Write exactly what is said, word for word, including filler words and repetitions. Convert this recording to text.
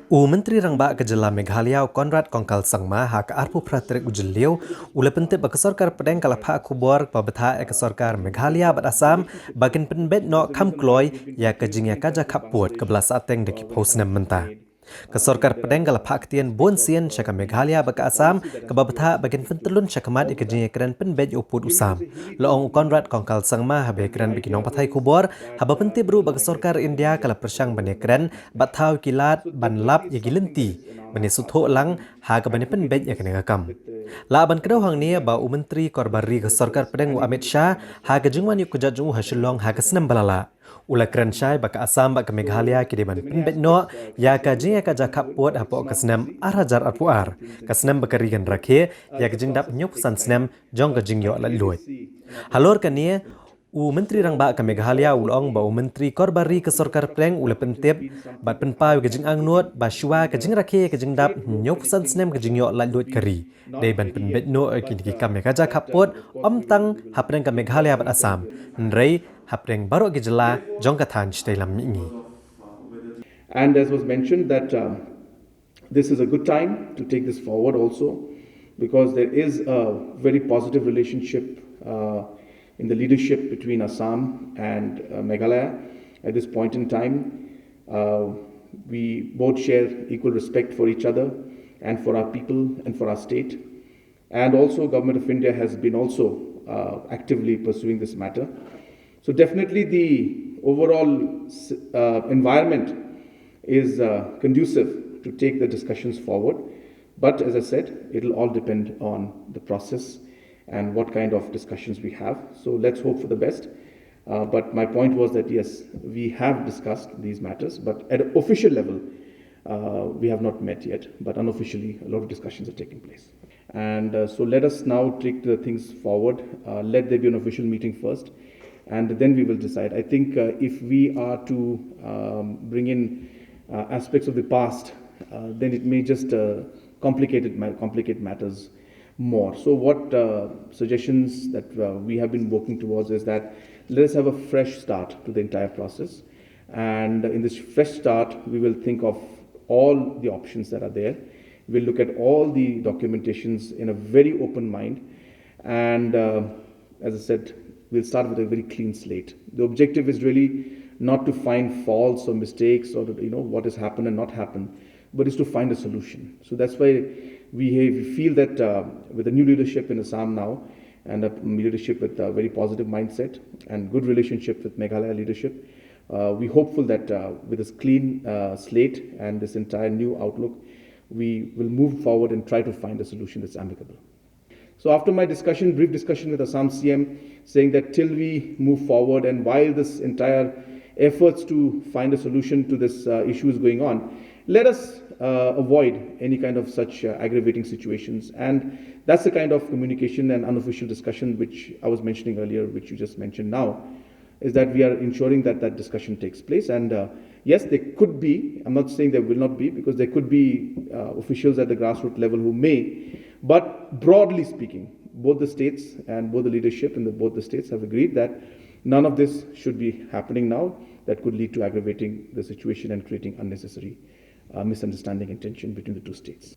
U Myntri Rangbah ka Jylla Meghalaya, u Conrad Kongkal Sangma, ha ka arphew phra tarik u Jylliew, u la pyntip ba ka Sorkar Pdeng ka la phah khubor ba bthah ïa ka Sorkar Meghalaya bad Assam ba kin pynbeit noh kham kloi ïa ka jingïakajia khappud kaba la sahteng da ki phew snem mynta. Ka Sorkar Pdeng ka la phah ktien bun sien sha ka Meghalaya bad ka Assam kaba bthah ba kin pyntyllun shakhmat ïa ka jingïakren pynbeit ïa u pud u sam. La ong u Conrad Kongkal Sangma haba ïakren bad ki nongpathai khubor, haba pyntip ruh ba ka Sorkar India ka la pyrshang ban ïakren bad thaw ki lad ban lap ïa ki lynti ban ïasngewthuh lang ha kaban pynbeit ïa kane ka kam. Lah ban kdew hangne ba u Myntri Korbar Ri ka Sorkar Pdeng, u Amit Shah, ha ka jingwan ïuh kjat jong u ha Shillong ha ka snem ba la lah, u la kren shai ba ka Assam bad ka Meghalaya ki dei ban pynbeit noh ïa ka jingïakajia khappud hapoh ka snem ar hajar arphew ar, ka snem ba ka ri kan rakhe ïa ka jingdap hynñiewphew san snem jong ka jingïoh laitluid. Halor kane, u Myntri Rangbah ka Meghalaya u la ong ba u Myntri Korbar Ri ka Sorkar Pdeng u la pyntip bad pynpaw ïa ka jingangnud ba shuwa ka jingrakhe ïa ka jingdap hynñiewphew san snem ka jingïoh laitluid ka ri, dei ban pynbeit noh ïa kine ki kam ïakajia khappud, ym tang hapdeng ka Meghalaya bad Assam, hynrei hapdeng baroh ki jylla jong ka thaiñ shatei lam mihngi. And as was mentioned, that um, this is a good time to take this forward also, because there is a very positive relationship uh, in the leadership between Assam and uh, Meghalaya at this point in time. Uh, we both share equal respect for each other and for our people and for our state. And also, Government of India has been also uh, actively pursuing this matter. So definitely, the overall uh, environment is uh, conducive to take the discussions forward. But as I said, it will all depend on the process and what kind of discussions we have. So let's hope for the best. Uh, but my point was that yes, we have discussed these matters, but at an official level, uh, we have not met yet. But unofficially, a lot of discussions are taking place. And uh, so let us now take the things forward. Uh, let there be an official meeting first, and then we will decide. I think uh, if we are to um, bring in uh, aspects of the past, uh, then it may just uh, complicate, it, complicate matters more. So what uh, suggestions that uh, we have been working towards is that let us have a fresh start to the entire process. And in this fresh start, we will think of all the options that are there. We'll look at all the documentations in a very open mind. And uh, as I said, we'll start with a very clean slate. The objective is really not to find faults or mistakes or you know what has happened and not happened, but is to find a solution. So that's why we, have, we feel that uh, with the new leadership in Assam now, and a leadership with a very positive mindset and good relationship with Meghalaya leadership, uh, we're hopeful that uh, with this clean uh, slate and this entire new outlook, we will move forward and try to find a solution that's amicable. So after my discussion, brief discussion with Assam C M, saying that till we move forward and while this entire efforts to find a solution to this uh, issue is going on, let us uh, avoid any kind of such uh, aggravating situations. And that's the kind of communication and unofficial discussion which I was mentioning earlier, which you just mentioned now, is that we are ensuring that that discussion takes place. And uh, yes, there could be, I'm not saying there will not be, because there could be uh, officials at the grassroots level who may, but broadly speaking, both the states and both the leadership in the, both the states have agreed that none of this should be happening now that could lead to aggravating the situation and creating unnecessary uh, misunderstanding and tension between the two states.